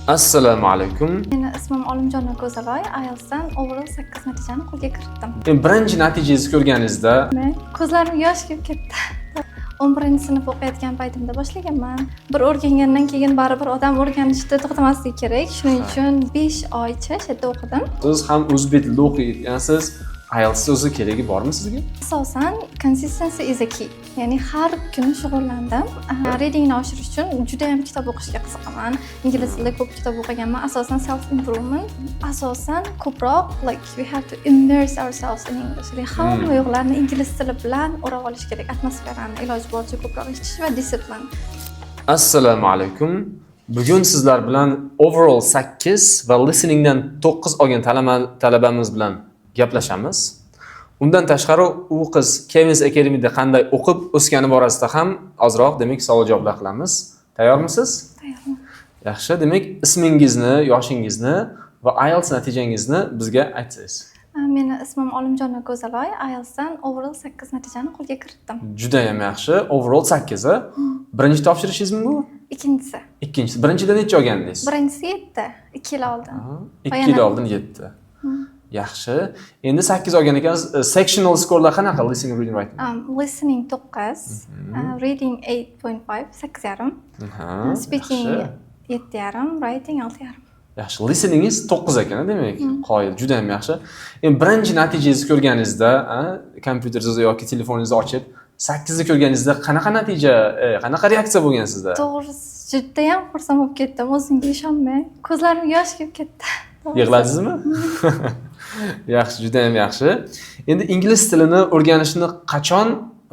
Assalomu alaykum. Meni ismim Olimjonova Go'zaloy. IELTSdan overall 8 natijani qo'lga kiritdim. Endi birinchi natijangizni ko'rganingizda Men ko'zlarim yosh kelib ketdi. 11 sinf o'qiyotgan paytimda boshlaganman. Bir o'rgangandan keyin baribir odam o'rganishni to'xtamasligi kerak. Shuning uchun 5 oycha shu yerda o'qidim. Siz ham o'zbek tilida o'qiyotgansiz. IELTS o'zi keragi bormi sizga? Asosan consistency is a key. Ya'ni har kuni shug'ullandim. Readingni oshirish uchun juda ham kitob o'qishga qiziqaman. Ingliz tilida ko'p kitob o'qiganman. Asosan self improvement. Asosan ko'proq, like, we have to immerse ourselves in English. Ya'ni hamma yoqlarni ingliz tili bilan o'rab olish kerak. Atmosferani iloji boricha ko'proq eshitish va discipline. Assalomu alaykum. Bugun sizlar bilan overall 8 va listeningdan 9 olgan talabamiz bilan gaplashamiz. Undan tashqari, u qiz Cavins Academy'da qanday o'qib o'sgani borasida ham ozroq, demak, savol javoblar qilamiz. Tayyormisiz? Tayyorman. Yaxshi, demak, ismingizni, yoshingizni va IELTS natijangizni bizga aytsangiz. Meni ismim Olimjonova Go'zaloy. IELTSdan overall 8 natijani qo'lga kiritdim. Juda ham yaxshi. Overall 8 a? Birinchi topshirishingizmi bu? Ikkinchisi. Ikkinchisi. Birinchida necha olgandingiz? Birinchisi 7, 2 yil oldin. 2 Va yil oldin 7. Yaxshi. Endi 8 olgan ekansiz. Sectional scorelar qanaqa? Listening, reading, writing. Listening 9, reading 8.5, 8,5, speaking yaxshi. 7,5, writing 6,5. Yaxshi. Listeningiz 9 ekan, demak. Qoyil, juda ham yaxshi. Endi birinchi natijangizni ko'rganingizda, kompyuteringizni yoki telefoningizni ochib, 8 ni ko'rganingizda qanaqa natija, qanaqa reaksiya bo'lgan sizda? To'g'risi, judayam xursand bo'lib ketdim, o'zimga ishonmay. Ko'zlarim yosh kelib ketdi. To'g'risi. Yig'ladingizmi? Yaxshi, juda ham yaxshi. Endi ingliz tilini o'rganishni qachon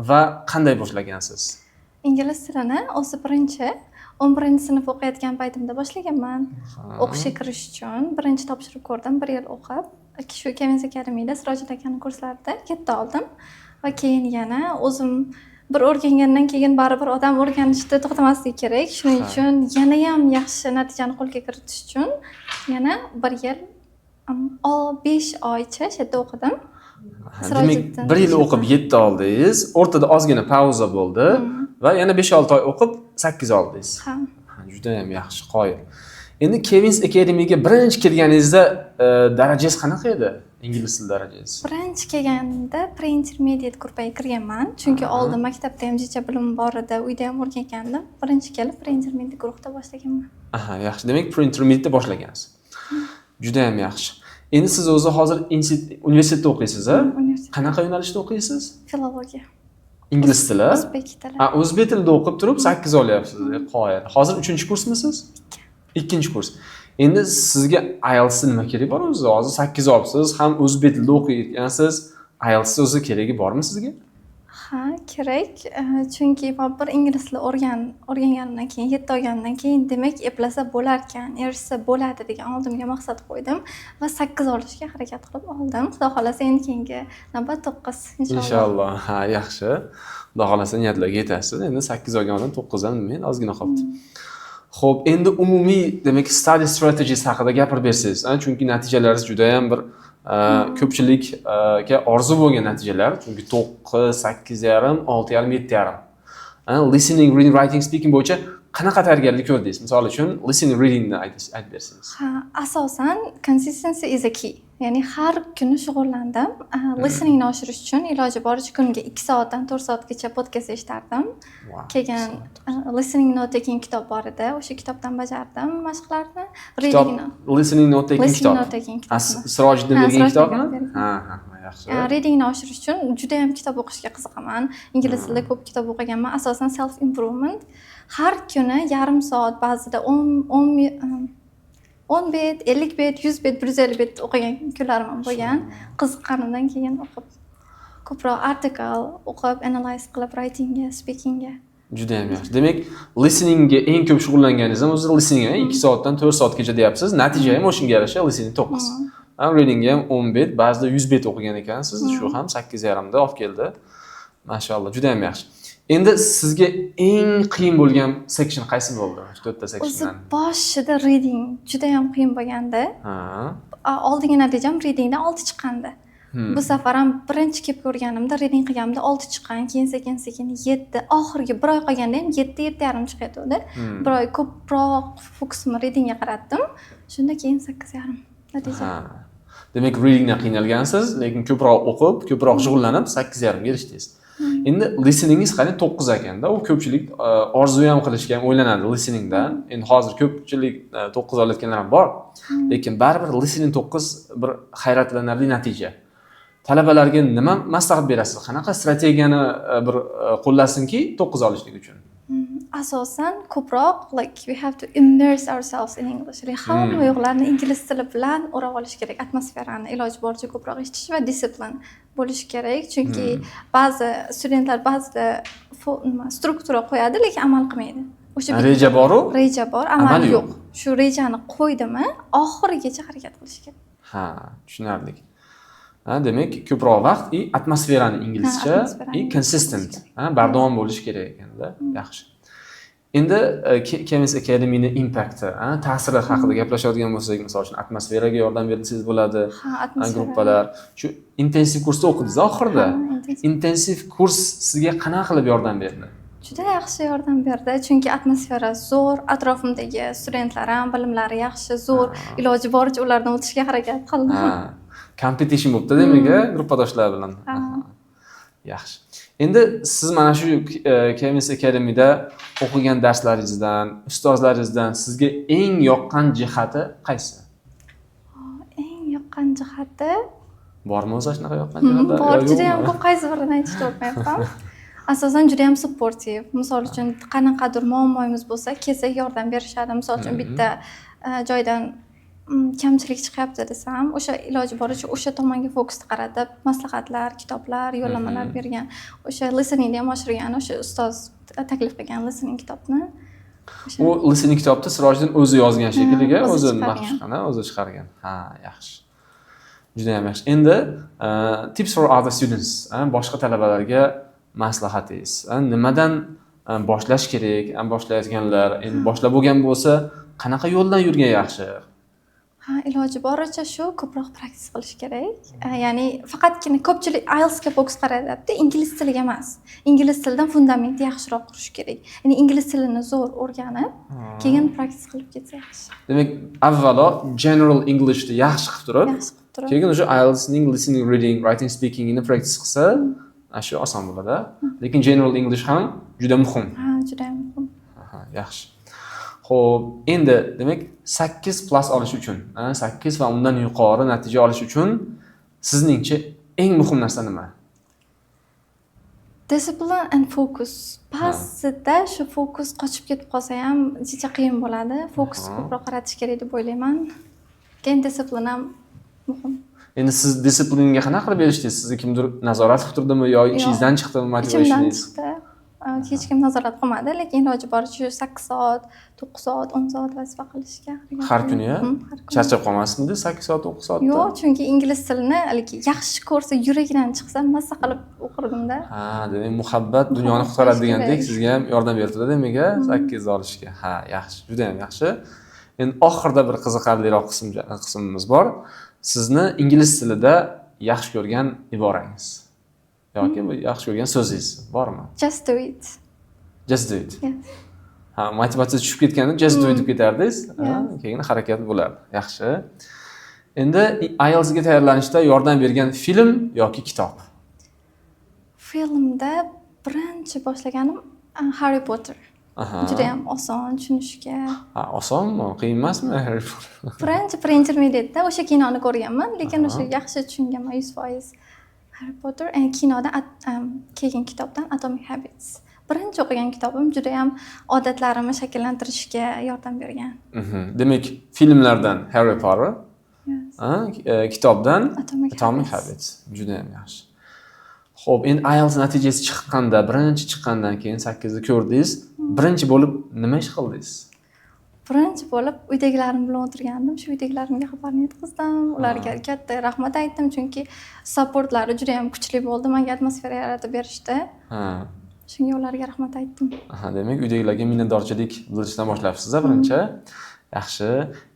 va qanday boshlagansiz? Ingliz tilini o'zi birinchi 11 sinf o'qiyotgan paytimda boshlaganman. O'qishga kirish uchun birinchi topshirib ko'rdim, bir yil o'qib. Shu Cavins Academy'da Sirojiddin akani kurslarida 7 oldim va keyin yana o'zim bir o'rgangandan keyin baribir odam o'rganishni to'xtamasligi kerak. Shuning uchun yanayam yaxshi natijani qo'lga kiritish uchun yana bir yil 5 oycha shu yerda o'qidim. Demak, Sirojiddin bir yil o'qib 7 oldingiz, o'rtada ozgina pauza bo'ldi va yana 5-6 oy o'qib 8 oldingiz. Ha. Ha, judayam yaxshi, qoyil. Endi Cavins Academy'ga birinchi kelganingizda darajangiz qanaqa edi? Ingliz tili darajangiz? Birinchi kelganimda pre-intermediate gruppaga kirganman. Chunki oldin maktabda ham jicha bilimim bor edi, uyda ham o'rgangandim. Birinchi kelib pre-intermediate guruhda boshlaganman. Aha, yaxshi. Demak, pre-intermediateda boshlagansiz. Judayam yaxshi. Endi siz o'zi hozir universitetda o'qiysiz, a? Universitet. Qanaqa yo'nalishda o'qiysiz? Filologiya. Ingliz tili? O'zbek tili. Ha, o'zbek tilida o'qib turib 8 olyapsiz. Qoyil. Hozir 3-kursmisiz? 2-kurs. Endi sizga IELTS nima kerak bor o'zi? Hozir 8 olibsiz, ham o'zbek tilida o'qiyotgansiz. IELTS o'zi keragi bormi sizga? Ha, kerak. Chunki man bir ingliz tili o'rganganimdan keyin, 7 olganimdan keyin, demak, eplasa bo'larkan, erishsa bo'ladi degan oldimga maqsad qo'ydim va 8 olishga harakat qilib oldim. Xudo xohlasa, endi keyingi navbat 9, inshaalloh. Inshaalloh. Ha, yaxshi. Xudo xohlasa, niyatlarga yetasiz. Endi 8 olgan odam 9 ham nima, endi ozgina qolibdi. Xo'p, endi umumiy, demak, study strategies haqida gapirib bersangiz, chunki natijalaringiz juda ham bir ko'pchilikka orzu bo'lgan natijalar, chunki 9, 8,5, 6,5, 7,5. Listening, reading, writing, speaking bo'yicha qanaqa tayyorgarlik ko'rdingiz? Misol uchun, listening, readingni aytib bersangiz. Ha, asosan consistency is a key. Ya'ni har kuni shug'ullandim. Listeningni oshirish uchun iloji boricha kuniga 2 soatdan 4 soatgacha podkast eshitardim. Keyin listening note taking kitob bor edi. O'sha kitobdan bajardim mashqlarni. Kitob Readingni. Listening note taking Listening kitob. note taking Ha, kitobni. Sirojiddin Ha, bergan Sirojiddin kitobmi? bergan. Ha, yaxshi. Readingni oshirish uchun juda ham kitob o'qishga qiziqaman. Ingliz tilida ko'p kitob o'qiganman. Asosan self improvement. Har kuni yarim soat, ba'zida 10 bet, 50 bet, 100 bet, 150 bet o'qigan kunlarim ham bo'lgan. Qiziqqanimdan keyin o'qib, ko'proq article o'qib, analyze qilib, writingga, speakingga. Juda ham yaxshi. Demak, listeningga eng ko'p shug'ullanganingiz ham o'zi listening, 2 soatdan 4 soatgacha deyapsiz. Natija ham o'shanga yarasha, listening 9. Ha, readingga ham 10 bet, ba'zida 100 bet o'qigan ekansiz. Shu ham 8,5 da olib keldi. Mashalloh, juda ham yaxshi. Endi sizga eng qiyin bo'lgan section qaysi bo'ldi? Shu to'rtta O'zi sectiondan. boshida reading juda ham qiyin bo'lgandi. Ha. Oldingi natijam readingdan 6 chiqqandi. Bu safar ham birinchi kelib ko'rganimda, reading qilganimda 6 chiqqan, keyin sekin sekin 7, oxirgi bir oy qolganda ham 7, 7,5 chiqayotgandi. Bir oy ko'proq fokusimni readingga qaratdim, shunda keyin 8,5 natija. Ha. Demak, readingdan qiynalgansiz, lekin ko'proq o'qib, ko'proq shug'ullanib 8,5 ga erishdingiz. Endi listeningiz qani, 9 ekanda, u ko'pchilik orzu ham qilishga ham o'ylanadi listeningdan. Endi hozir ko'pchilik 9 olayotganlar ham bor. Lekin baribir listening 9 bir hayratlanarli natija. Talabalarga nima maslahat berasiz? Qanaqa strategiyani bir qo'llasinki 9 olishlik uchun? Asosan ko'proq, like, we have to immerse ourselves in English. Ya'ni hamma yoqlarni ingliz tili bilan o'rab olish kerak, atmosferani iloji boricha ko'proq eshitish va disciplin bo'lishi kerak, chunki ba'zi studentlar ba'zida nima, struktura qo'yadi, lekin amal qilmaydi o'sha Reja boru, reja bor, amal amal yo'q. Yo'q. Shu rejani qo'ydimi, oxirigacha harakat qilish kerak. Ha, tushunarli. Ha, demak, ko'proq vaqt и atmosferani inglizcha Ha, atmosferani и consistent, inglizcha. Ha, bardavom bo'lish kerak ekanda. Yaxshi. Endi Cambridge Academy'ni impacti, ha, ta'siri haqida gaplashadigan bo'lsak, misol uchun, atmosferaga yordam bersangiz bo'ladi. Ha, Ha, atmosfera. gruppalar. Shu intensiv kursda o'qidingiz oxirida. Ha, intensiv. Intensiv kurs sizga qanaqa qilib yordam berdi? Juda yaxshi yordam berdi, chunki atmosfera zo'r, atrofimdagi studentlar ham bilimlari yaxshi, zo'r, iloji boricha ulardan o'tishga harakat qildim. Ha, competition bo'libdi demak, a, gruppadoshlar bilan. Ha. Aha. Yaxshi. Endi siz mana shu Cambridge Academy'da o'qigan darslaringizdan, ustozlaringizdan sizga eng yoqqan jihati qaysi? Eng yoqqan jihati Bormi o'zi shunaqa yoqqan jihati? Bor, Yo, judayam yo'qmi? ko'p, qaysi birini aytishni bilmayapman. Asosan judayam supportive. Misol uchun, qanaqadir muammoyimiz bo'lsa, kelsak yordam berishadi. Misol uchun, bitta joydan kamchilik chiqyapti desam, o'sha iloji boricha o'sha tomonga fokusni qaratib, maslahatlar, kitoblar, yo'llanmalar bergan. O'sha listeningni ham oshirgan, o'sha ustoz taklif qilgan listening kitobni. U listening kitobni Sirojiddin o'zi yozgan shekilli, o'zi o'zi chiqargan. Nima chiqqan, o'zi chiqargan. Ha, yaxshi. Juda ham yaxshi. Endi tips for other students, boshqa talabalarga maslahatingiz. Nimadan boshlash kerak? Boshlayotganlar, endi boshlab bo'lgan bo'lsa, qanaqa yo'ldan yurgan yaxshi? Ha, iloji boricha shu ko'proq practice qilish kerak. Ya'ni faqatgina ko'pchilik IELTSga fokus qaratyapti, ingliz tiliga emas. Ingliz tilidan fundamentni yaxshiroq qurish kerak. Ya'ni ingliz tilini zo'r o'rganib, keyin practice qilib ketsa yaxshi. Demak, avvalo general Englishni yaxshi qilib turib, Yaxshi qilib turib. Keyin o'sha IELTSning listening, reading, writing, speakingini practice qilsa, ana shu oson bo'ladi. Lekin general English ham juda muhim. Ha, juda ham muhim. Aha, yaxshi. Xo'p, endi demak 8 plus olish uchun, 8 va undan yuqori natija olish uchun sizningcha eng muhim narsa nima? Discipline and focus. Ba'zida shu fokus qochib ketib qolsa ham jicha qiyin bo'ladi. Fokus ko'proq qaratish kerak deb o'ylayman. Keyin disciplin ham muhim. Endi siz disiplinga qanaqa qilib erishdingiz? Sizni kimdir nazorat qilib turdimi yo ichingizdan chiqdimi Ichimdan motivationingiz? chiqdi. Hech kim nazorat qilmadi, lekin iloji boricha shu 8 soat, 9 soat, 10 soat vazifa qilishga harakat Har qildim. kuni, ya? Har kuni. Charchab qolmasmidi 8 soat, 9 soatda? Yo'q, chunki ingliz tilini haligi yaxshi ko'rsa, yuragidan chiqsa, mazza qilib o'qirdimda. Ha, demak, muhabbat dunyoni Muhabbat qutqaradi qilish degandek, kerak. Sizga ham yordam berdi demak, a, 8 olishga. Ha, yaxshi, juda ham yaxshi. Endi oxirida bir qiziqarliroq qismimiz bor. Sizni ingliz tilida yaxshi ko'rgan iborangiz yoki bu yaxshi ko'rgan so'zingiz bormi? Just do it. Just do it. Yes. Ha, motivatsiya tushib ketganda just do it deb ketardingiz, ha, Yes. keyin harakat bo'lardi. Yaxshi. Endi IELTSga tayyorlanishda yordam bergan film yoki kitob? Filmda birinchi boshlaganim Harry Potter. Judayam oson tushunishga. Ha, osonmi? Qiyin emasmi Harry Potter? Birinchi pre-intermediateda o'sha kinoni ko'rganman, lekin o'sha yaxshi tushunganman 100%. Harry Potter, kinoda keyin kitobdan Atomic Habits. Birinchi o'qigan kitobim, judayam odatlarimni shakllantirishga yordam bergan. Demak, filmlardan Harry Potter, Yes. kitobdan Atomic Atomic Habits. Habits. Juda ham yaxshi. Xo'p, endi IELTS natijasi chiqqanda, birinchi chiqqandan keyin 8 ni ko'rdingiz. Birinchi bo'lib nima ish qildingiz? Birinchi bo'lib uydagilarim bilan o'tirgandim. Shu uydagilarimga xabarni yetkazdim. Ularga katta rahmat aytdim, chunki supportlari juda ham kuchli bo'ldi. Menga atmosfera yaratib berishdi. Shunga ularga rahmat aytdim. Aha, demak, uydagilarga minnatdorchilik bildirishdan boshlabsiz birinchi. Yaxshi.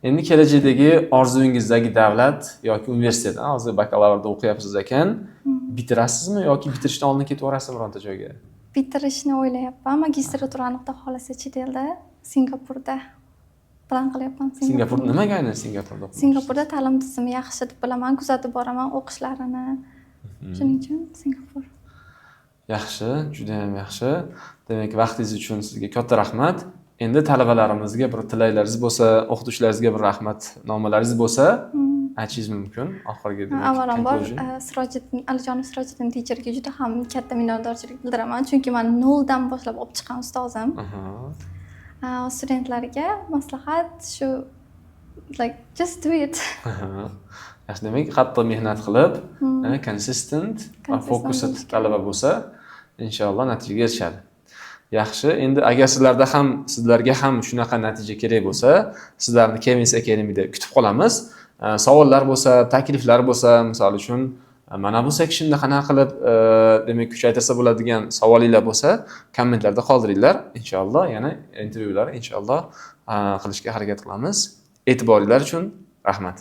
Endi kelajakdagi orzungizdagi davlat yoki universitet, hozir bakalavrda o'qiyapsiz ekan, bitirasizmi yoki bitirishdan oldin ketib yuborasizmi bironta joyga? Bitirishni o'ylayapman. Magistraturani, xudo xohlasa, chet elda, Singapurda plan qilyapman. Singapur, nimaga aynan Singapurda o'qimoqchisiz? Singapurda ta'lim tizimi yaxshi deb bilaman, kuzatib boraman o'qishlarini. Shuning uchun Singapur. Yaxshi, judayam yaxshi. Demak, vaqtingiz uchun sizga katta rahmat. Endi talabalarimizga bir tilaklaringiz bo'lsa, o'qituvchilaringizga bir rahmat nomalaringiz bo'lsa, aytishingiz mumkin. Oxirgi, demak, Avvalambor conclusion. Sirojiddin Alijonov Sirojiddin teacherga juda ham katta minnatdorchilik bildiraman, chunki mani noldan boshlab olib chiqqan ustozim. Studentlarga maslahat shu, like, just do it. Yaxshi, demak, qattiq mehnat qilib, consistent va Consistent focused bo'lish kerak. talaba bo'lsa, inshaalloh natijaga erishadi. Yaxshi, endi agar sizlarda ham, sizlarga ham shunaqa natija kerak bo'lsa, sizlarni Kevins Academy'da kutib qolamiz. Savollar bo'lsa, takliflar bo'lsa, misol uchun, mana bu sectionda qanaqa qilib, demak, kuchaytirsa bo'ladigan savolinglar bo'lsa, kommentlarda qoldiringlar. Inshaalloh yana intervyular inshaalloh qilishga harakat qilamiz. E'tiboringlar uchun rahmat.